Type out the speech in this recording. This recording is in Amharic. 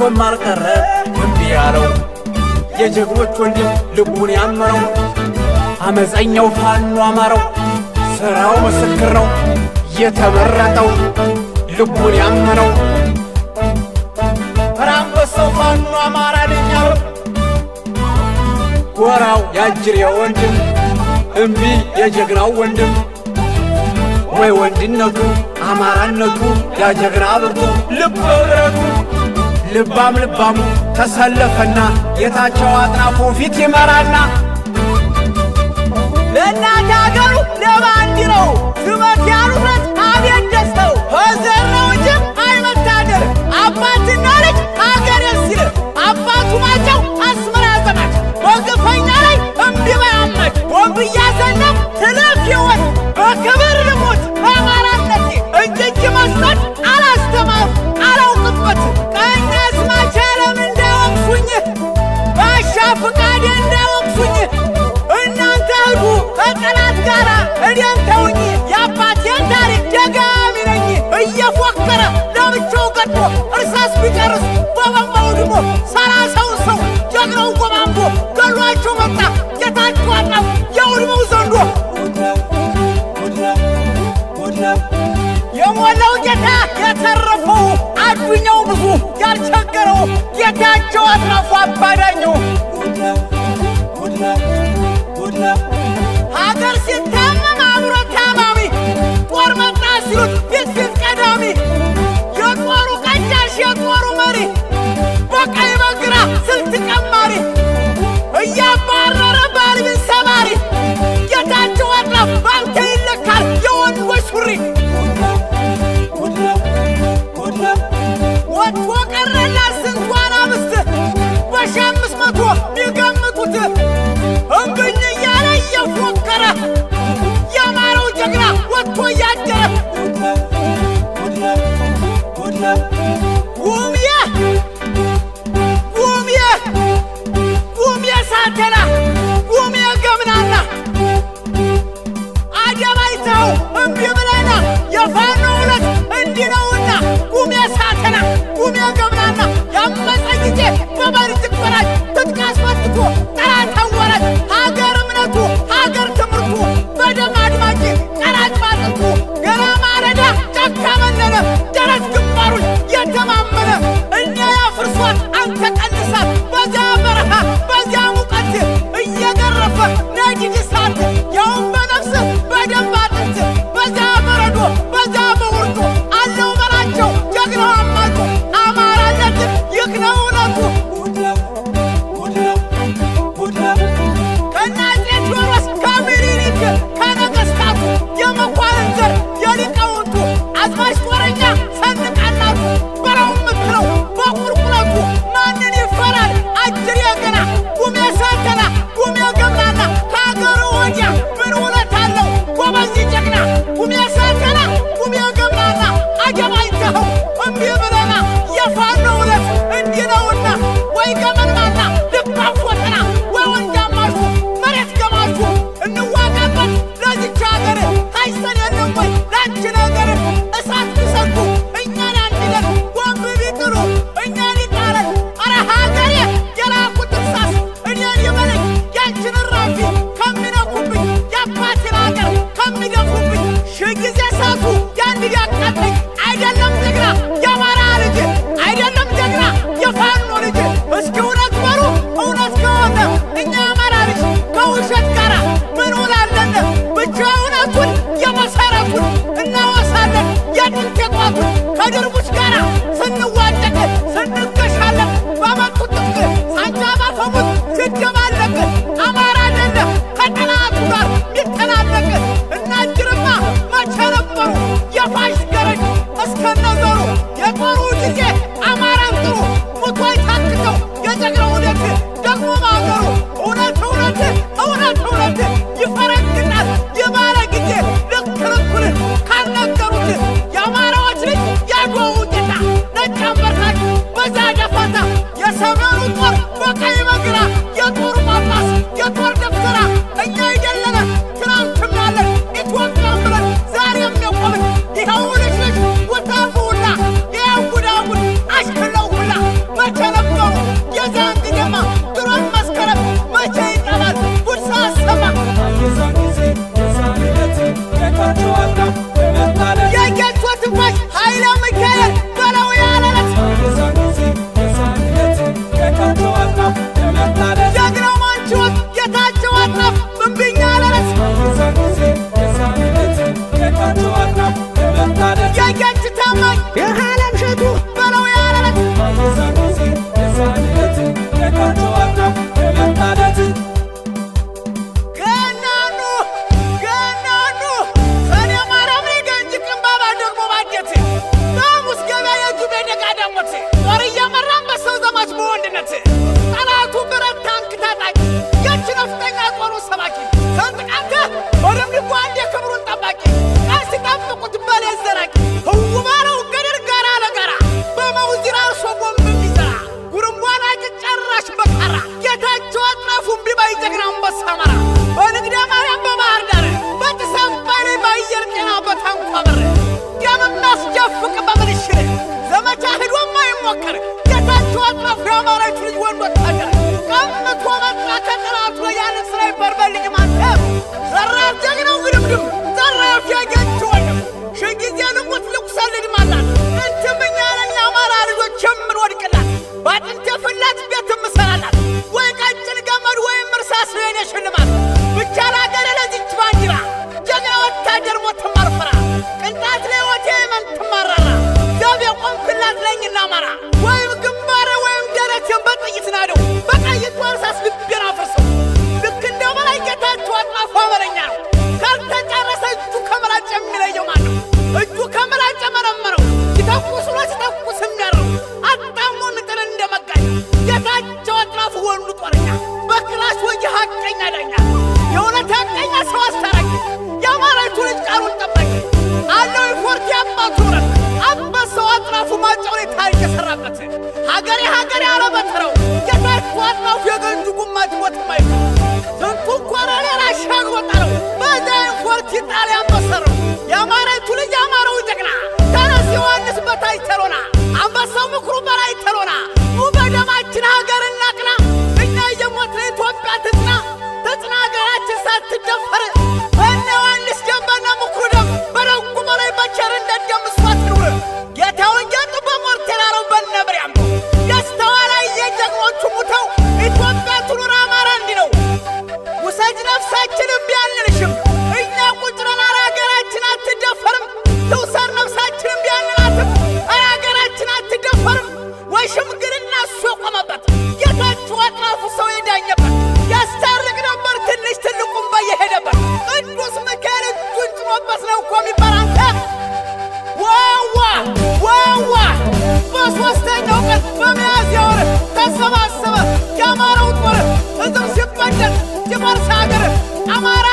ከቶም አልቀረ እምቢ ያለው የጀግኖች ወንድም ልቡን ያመነው አመፀኛው ፋኖ አማረው ስራው ምስክር ነው የተመረጠው ልቡን ያመነው ራምበሰው ፋኖ አማራ ነኝ ያለው ጎራው ያጅሬ ወንድም እምቢ የጀግናው ወንድም ወይ ወንድነቱ አማራነቱ ያጀግና ብርቱ ልበ ብረቱ ልባም ልባሙ ተሰለፈና ጌታቸው አጥናፉ ፊት ይመራና ለእናት አገሩ ለባንዲራው ዝመት ያሉበት አቤት ደስተው ከዘር ነው እንጂ አይመታደር አባትና ልጅ አገር ሲል አባቱ ማቸው አስመራ ዘማች በግፈኛ ላይ እምቢ ባይ አማች ቦምብ እያዘነብ ትለፍ ሕይወት በክብር ልሙት በአማራነቴ እጅ እጅ መስጠት አላስተማሩ አላውቅበት ቀኝ አዝማች ዓለም እንዳይወቅሱኝ ባሻ ፍቃዴ እንዳይወቅሱኝ እናንተ ሂዱ ከጠላት ጋር እኔን ተውኝ። የአባቴን ታሪክ ደጋሚ ነኝ። እየፎከረ ለብቻው ገጥሞ እርሳስ ቢጨርስ በበንባው ድሞ 30ውን ሰው ጀግናው ጎማምዶ ገሏቸው መጣ ጌታቸው አጥናፉ የውድመው ዘንዶ የሞላው ጌታ የተረፈው አዱኛው ብዙ ያልቸገረው ጌታቸው አጥናፉ አባዳኘው ሀገር ሲታመም አብሮ ታማሚ ጦር መጣ ሲሉት ፊት ፊት ቀዳሚ የጦሩ ቀዳሽ የጦሩ መሪ በቀኝ በግራ ስልት ቀማሪ እያባረረ ባልቢን ሰባሪ ጌታቸው አጥናፍ ባንተ ይለካል የወንዶች ሱሪ ወጥቶ ቀረላ ስንቷን አብስት በ1500 ቢገምቱት እምብኝ እያለ እየፎከረ ጠላት ነኝና አማራ ወይም ግንባሬ ወይም ደረቴን በጥይት ናደው፣ በቀይ እርሳስ ልቤን አፍርሰው። ልክ እንደ በላይ ጌታቸው አጥናፉ አመለኛ ነው። ካልተጨረሰ እጁ ከመላጭ የሚለየው ማን ነው? እጁ ከመላጭ መረመረው ሲተኩስ ብሎ ሲተኩስ የሚያረው አጣሞ ምጥን እንደመጋኝ ጌታቸው አጥናፉ ወንዱ ጦረኛ በክላሽ ወጂ ሐቀኛ ዳኛ የእውነት ሐቀኛ ሰው አስታራቂ የአማራይቱ ልጅ ቃሉን ጠባቂ አለው ፎርቲ አባቱ ብረት አንበሳው አጥናፉ ማጫው ላይ ታሪክ የሰራበት ሀገሬ ሀገሬ አለበትረው ጌታቸው አጥናፉ የገንጁ ጉማጅ ሞት ማይቀር ስንቱ ኮረኔል አሻግሮ ጣለው በዛይን ፎርቲ ጣሊያን በሰረው። የአማራይቱ ልጅ የአማራው ጀግና ተነስ ዮሐንስ በታች ተሎና አንበሳው ምክሩ በላይ ተሎና ኑ በደማችን ሀገር እናቅና እኛ እየሞትን ኢትዮጵያ ትጽና ትጽና ሀገራችን ሳትደፈር በነ ዮሐንስ ደም በነ ምክሩ ደም በደጉ በላይ በቸርነት ደም እሷ ትኑር። ጌታውን ጌጡ በሞርቴር አለው በነ ብርያም ደስታዋ ላይ የጀግኖቹ ሙተው ኢትዮጵያ ትኑር አማራ እንዲህ ነው። ውሰጅ ነፍሳችን እምቢ አንልሽም እኛ ቁጭ ነን ኧረ ሀገራችን አትደፈርም። ትውሰድ ነፍሳችን እምቢ አንላትም ኧረ ሀገራችን አትደፈርም። ወይ ሽምግልና እሱ የቆመበት ጌታቸው አጥናፉ ሰው የዳኘበት ያስታርቅ ነበር ትንሽ ትልቁም በየሄደበት ቅዱስ ሚካኤል እጁን ጭኖበት ነው እኮ የሚባል አንተ ዋዋ ዋዋ። በሦስተኛው ቀን በሚያዝያ ወር ተሰባሰበ የአማራው ጦር ሕዝብ ሲበደል ሲፈርስ ሀገር አማራ